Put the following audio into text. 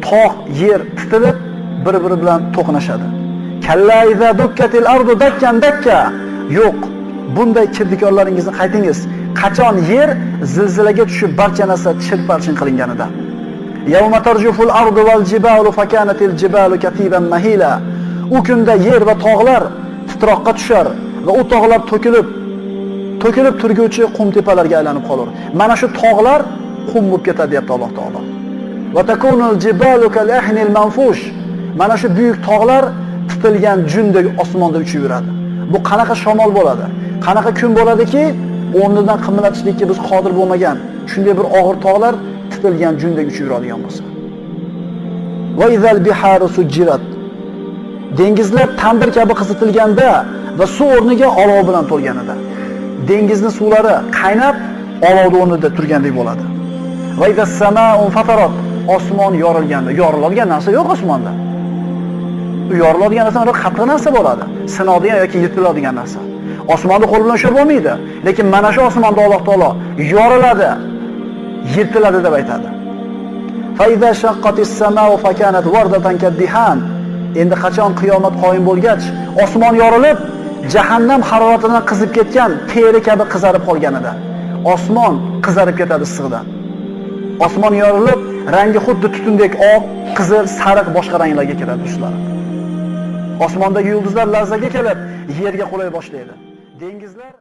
Tog', yer titilib, bir-biri bilan to'qnashadi. Kalla iza dukkatil ardu dakkan dakka. Yo'q, bunday kirdikorlaringizni qaytingiz. Qachon yer zilzilaga tushib barcha narsa chirparchin qilinganida. Yawma tarjuful ardu val jibalu fakanatil jibalu katiban mahila. U kunda yer va tog'lar titroqqa tushar va u tog'lar to'kilib to'kilib turguvchi qum tepalarga aylanib qolur. Mana shu tog'lar qum bo'lib ketadi, deyapti Alloh taolo. Va takunul jibalu kal ahnil manfush. Mana shu buyuk tog'lar titilgan jundek osmonda uchib yuradi. Bu qanaqa shamol bo'ladi? Qanaqa kun bo'ladiki, o'rnidan qimirlatishlikka biz qodir bo'lmagan shunday bir og'ir tog'lar titilgan jundek uchib yuradigan bo'lsa. Va izal biharu sujjirat. Dengizlar tandir kabi qizitilganda va suv o'rniga olov bilan to'lganida. Dengizni suvlari qaynab, olovni o'rnida turgandek bo'ladi. Va izas samau fatarat. Osmon yorilganda, yoriladigan narsa yo'q osmonda. U yoriladigan narsa bir qattiq narsa bo'ladi. Sinadigan yoki yirtiladigan narsa. Osmonni qo'l bilan ushlab bo'lmaydi. Lekin mana shu osmonda Alloh taolo yoriladi, yirtiladi deb aytadi. Fa iza shaqqatis samau fakanat wardatan kaddihan. Endi qachon qiyomat qoyim bo'lgach, osmon yorilib, jahannam haroratidan qizib ketgan teri kabi qizarib qolganida. Osmon qizarib ketadi issig'idan. Osmon yorilib, rangi xuddi tutundek oq, qizil, sariq boshqa ranglarga kiradi tushlari. Osmondagi yulduzlar larzaga kelib, yerga qulay boshlaydi. Dengizlar